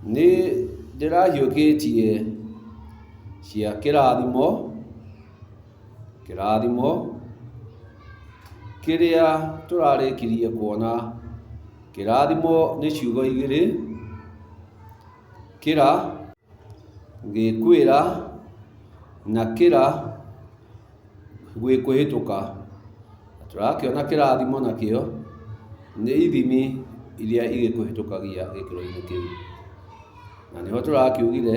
Nĩ ndĩrahiũkĩtie cia kĩrathimo, kĩrathimo kĩrĩa tũrarĩkirie kuona. Kĩrathimo nĩ ciugo igĩrĩ, kĩra gĩkwĩra na kĩra gwĩkũhĩtũka. Tũrakĩona kĩrathimo nakĩo nĩ ithimi iria igĩkũhĩtũkagia gĩkĩro-inĩ kĩu. Na nĩho tũrakiugire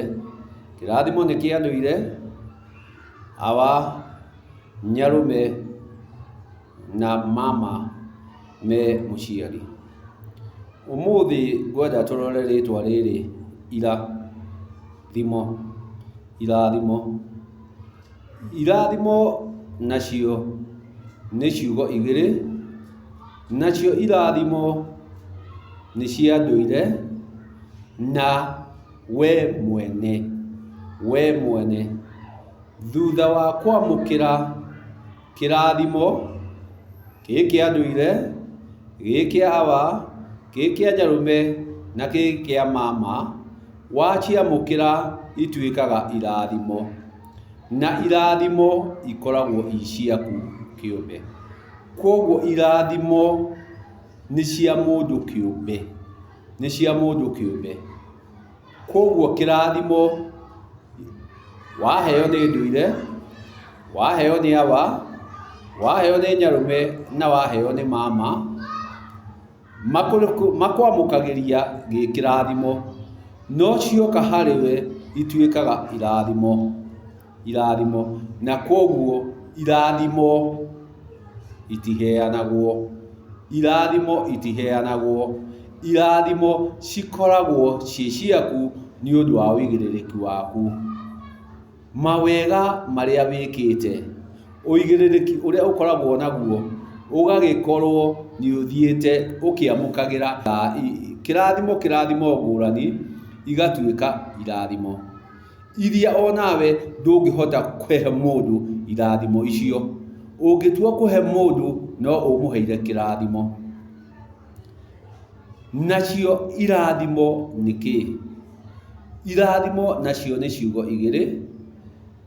kĩrathimo nĩ kĩa ndũire, awa, nyarũme na mama me mũciari. Ũmũthĩ ngwenda tũrore rĩtwa rĩrĩ ira thimo, irathimo. Irathimo nacio nĩ ciugo igĩrĩ, nacio irathimo nĩ cia ndũire na we mwene, we mwene. Thutha wa kwamũkĩra kĩrathimo kĩ kĩa ndũire, gĩ kĩa awa, gĩ kĩa nyarũme na gĩ kĩa mama, waciamũkĩra ituĩkaga irathimo. Na irathimo ikoragwo i ciaku kĩũmbe. Kwoguo irathimo nĩ cia mũndũ kĩũmbe, nĩ cia mũndũ kĩũmbe. Kwoguo kĩrathimo waheo nĩ ndũire, waheo nĩ awa, waheo nĩ nyarũme na waheo nĩ mama, makwamũkagĩria gĩ kĩrathimo, no cioka harĩ we ituĩkaga irathimo, irathimo. Na kwoguo irathimo itiheanagwo, irathimo itiheanagwo, irathimo cikoragwo ciĩ ciaku nĩ ũndũ wa ũigĩrĩrĩki waku. Mawega marĩa wĩkĩte, ũigĩrĩrĩki ũrĩa ũkoragwo naguo, ũgagĩkorwo nĩ ũthiĩte ũkĩamũkagĩra kĩrathimo kĩrathimo ngũrani, igatuĩka irathimo iria onawe ndũngĩhota kũhe mũndũ irathimo icio. Ũngĩtua kũhe mũndũ no ũmũheire kĩrathimo. Nacio irathimo nĩ kĩĩ? Irathimo nacio nĩ ciugo igĩrĩ,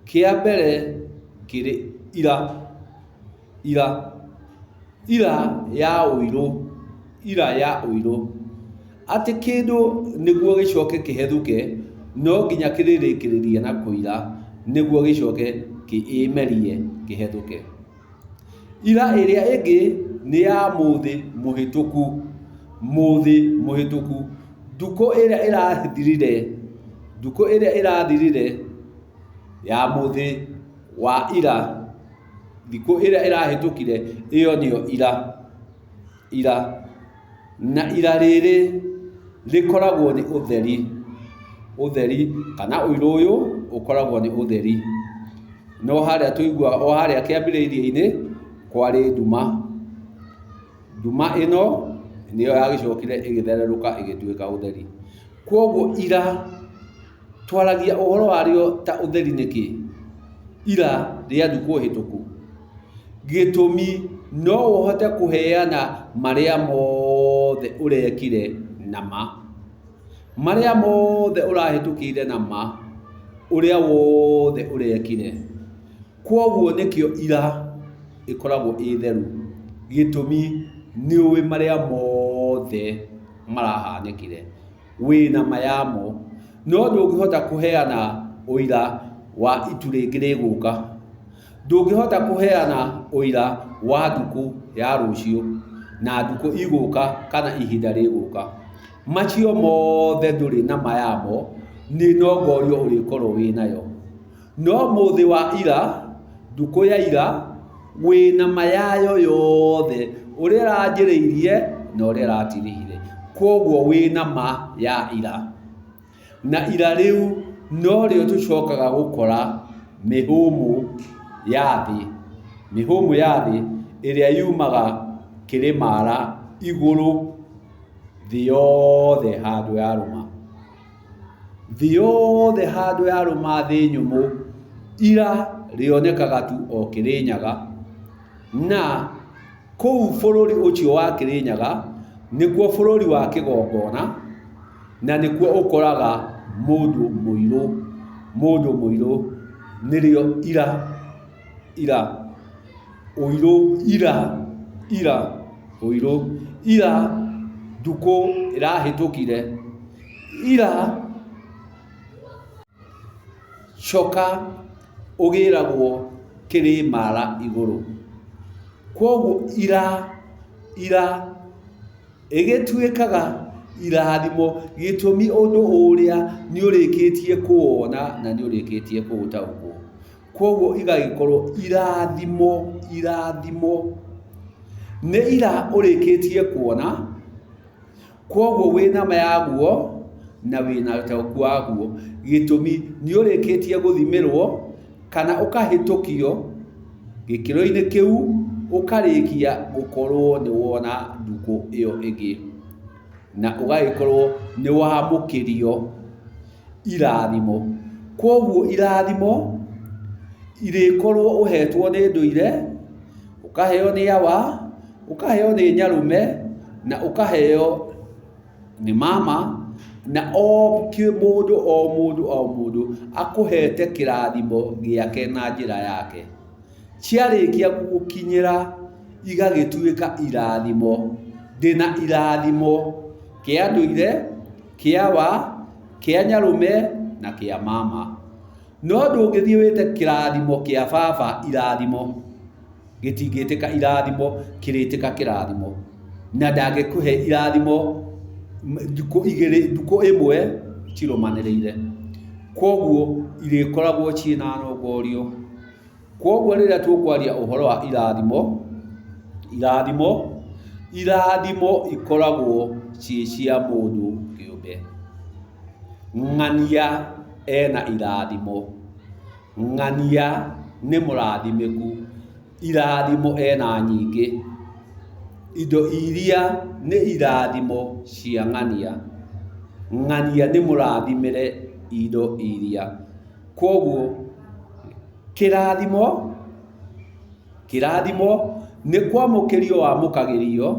kĩa mbere kĩrĩ ira, ira, ira ya ũirũ, ira ya ũirũ. Atĩ kĩndũ nĩguo gĩcoke kĩhethũke, no nginya kĩrĩrĩkĩrĩria na kũira nĩguo gĩcoke kĩĩmerie kĩhethũke. Ira ĩrĩa ĩngĩ nĩ ya mũthĩ mũhĩtũku, mũthĩ mũhĩtũku. Ndukũ ĩrĩa ĩrathirire, ndukũ ĩrĩa ĩrathirire ya mũthĩ wa ira, thikũ ĩrĩa ĩrahĩtũkire, ĩyo nĩyo ira, ira. Na ira rĩrĩ rĩkoragwo nĩ ũtheri, ũtheri kana ũirũ ũyũ ũkoragwo nĩ ũtheri. No harĩa tũigua o harĩa kĩambĩrĩria-inĩ kwarĩ nduma. Nduma ĩno nĩyo yagĩcokire ĩgĩthererũka ĩgĩtuĩka ũtheri. Kwoguo ira twaragia ũhoro warĩo ta ũtheri nĩkĩ? Ira rĩa ndukũ hĩtũku. Gĩtũmi no ũhote kũheana marĩa mothe ũrekire na ma. Marĩa mothe ũrahĩtũkĩire na ma, ũrĩa wothe ũrekire. Kwoguo nĩkĩo ira ĩkoragwo ĩ theru. Gĩtũmi nĩ ũĩ marĩa mothe marahanĩkire. Wĩna ma yamo. No ndũngĩhota kũheana ũira wa itu rĩngĩ rĩgũka. Ndũngĩhota kũheana ũira wa ndukũ ya rũciũ na ndukũ igũka kana ihinda rĩgũka. Macio mothe ndũrĩ na ma yamo, nĩ nongorio ũrĩkorwo wĩ nayo. No mũthĩ wa ira, ndukũ ya ira, wĩna ma yayo yothe, ũrĩa ĩranjĩrĩirie na ũrĩa ĩratirihire. Kwoguo wĩna ma ya ira. Na ira rĩu norĩo tũcokaga gũkora mĩhũmũ ya thĩ, mĩhũmũ ya thĩ ĩrĩa yumaga kĩrĩmara igũrũ thĩ yothe handũ yarũma. Thĩ yothe handũ yarũma thĩ nyũmũ, ira rĩonekaga tu o Kĩrĩnyaga. Na kũu bũrũri ũcio wa Kĩrĩnyaga nĩkuo bũrũri wa kĩgongona. Na nĩkuo ũkoraga mũndũ mũirũ, mũndũ mũirũ nĩrĩo ira, ira, ũirũ, ira, ira, ũirũ, ira, ndukũ ĩrahĩtũkire, ira, coka ũgĩragwo kĩrĩ mara igũrũ. Kwoguo ira, ira, ĩgĩtuĩkaga irathimo gĩtũmi ũndũ ũrĩa nĩ ũrĩkĩtie kũwona na nĩ ũrĩkĩtie kũũtaũkwo. Kwoguo igagĩkorwo irathimo, irathimo nĩ ira ũrĩkĩtie kuona, kwoguo wĩna ma yaguo na wĩna ũtaũku waguo. Gĩtũmi nĩ ũrĩkĩtie gũthimĩrwo kana ũkahĩtũkio gĩkĩro-inĩ kĩu ũkarĩkia gũkorwo nĩ wona ndukũ ĩyo ĩngĩ na ũgagĩkorwo nĩ wamũkĩrio irathimo. Kwoguo irathimo irĩkorwo ũhetwo nĩ ndũire, ũkaheo nĩ awa, ũkaheo nĩ nyarũme na ũkaheo nĩ mama, na o mũndũ o mũndũ o mũndũ akũhete kĩrathimo gĩake na njĩra yake. Ciarĩkia gũgũkinyĩra igagĩtuĩka irathimo. Ndĩna irathimo kĩa ndũire, kĩa awa, kĩa nyarũme na kĩa mama. No ndũngĩthiĩ wĩte kĩrathimo kĩa baba irathimo. Gĩtingĩtĩka irathimo, kĩrĩtĩka kĩrathimo. Na ndangĩkũhe irathimo ndukũ igĩrĩ, ndukũ ĩmwe cirũmanĩrĩire. Kwoguo irĩkoragwo ciĩna nongorio. Kwoguo rĩrĩa tũkwaria ũhoro wa irathimo, irathimo, irathimo ikoragwo ciĩ cia mũndũ kĩũmbe. Ng'ania ena irathimo, ng'ania nĩ mũrathimĩku, irathimo ena nyingĩ. Indo iria nĩ irathimo cia ng'ania. Ng'ania nĩ mũrathimĩre indo iria. Kwoguo kĩrathimo, kĩrathimo nĩ kwamũkĩrio wamũkagĩrio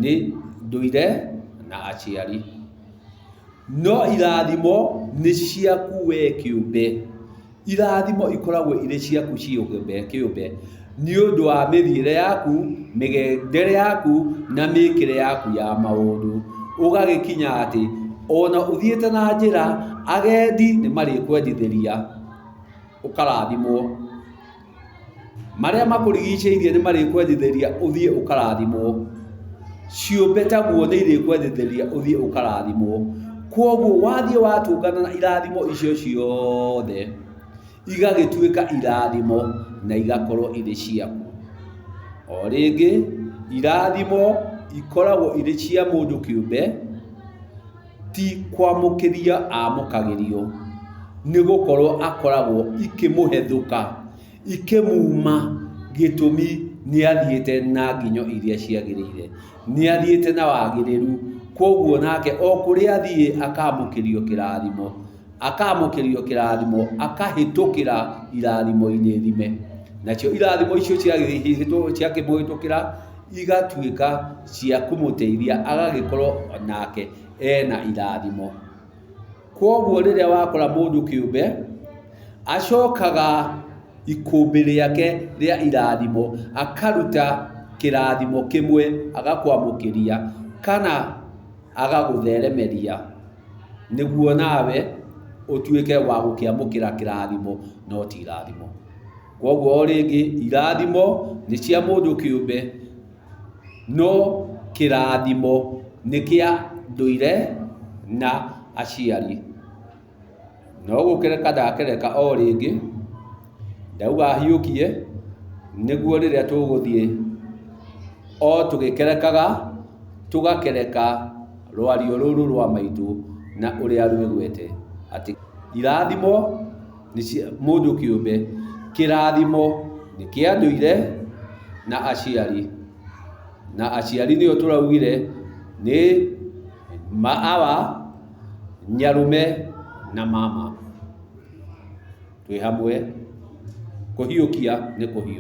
nĩ ndũire na aciari. No irathimo nĩ ciaku we kĩũmbe. Irathimo ikoragwo irĩ ciaku kĩũmbe nĩ ũndũ wa mĩthiĩre yaku, mĩgendere yaku na mĩkĩre yaku ya maũndũ. Ũgagĩkinya atĩ ona ũthiĩte na njĩra, agendi nĩ marĩkwendithĩria ũkarathimwo. Marĩa makũrigicĩirie nĩ marĩkwendithĩria ũthiĩ ũkarathimwo. Ciũmbe taguo nĩ irĩkwendithĩria ũthiĩ ũkarathimwo. Kwoguo wathiĩ watũngana na irathimo icio ciothe, igagĩtuĩka irathimo na igakorwo irĩ ciaku. O rĩngĩ, irathimo ikoragwo irĩ cia mũndũ kĩũmbe, ti kwamũkĩria amũkagĩrio, nĩ gũkorwo akoragwo ikĩmũhethũka, ikĩmuma, gĩtũmi nĩ athiĩte na nginyo iria ciagĩrĩire, nĩ athiĩte na wagĩrĩru, kwoguo nake o kũrĩa athiĩ akamũkĩrio kĩrathimo, akamũkĩrio kĩrathimo, akahĩtũkĩra irathimo-inĩ thime. Nacio irathimo icio ciakĩmũhĩtũkĩra, igatuĩka cia kũmũteithia agagĩkorwo nake ena irathimo. Kwoguo rĩrĩa wakora mũndũ kĩũmbe, acokaga ikũmbĩ rĩake rĩa irathimo, akaruta kĩrathimo kĩmwe agakwamũkĩria kana agagũtheremeria nĩguo nawe ũtuĩke wa gũkĩamũkĩra kĩrathimo no ti irathimo. Kwoguo o rĩngĩ irathimo nĩ cia mũndũ kĩũmbe, no kĩrathimo nĩ kĩa ndũire na aciari. No gũkereka ndakereka o rĩngĩ, ndauga hiũkie nĩguo rĩrĩa tũgũthiĩ o tũgĩkerekaga, tũgakereka rwario rũrũ rwa maitũ na ũrĩa rwĩgwete atĩ irathimo nĩ cia mũndũ kĩũmbe, kĩrathimo nĩ kĩa ndũire na aciari. Na aciari nĩo tũraugire nĩ awa, nyarũme na mama. Twĩ hamwe, kũhiũkia nĩ kũhiũkia.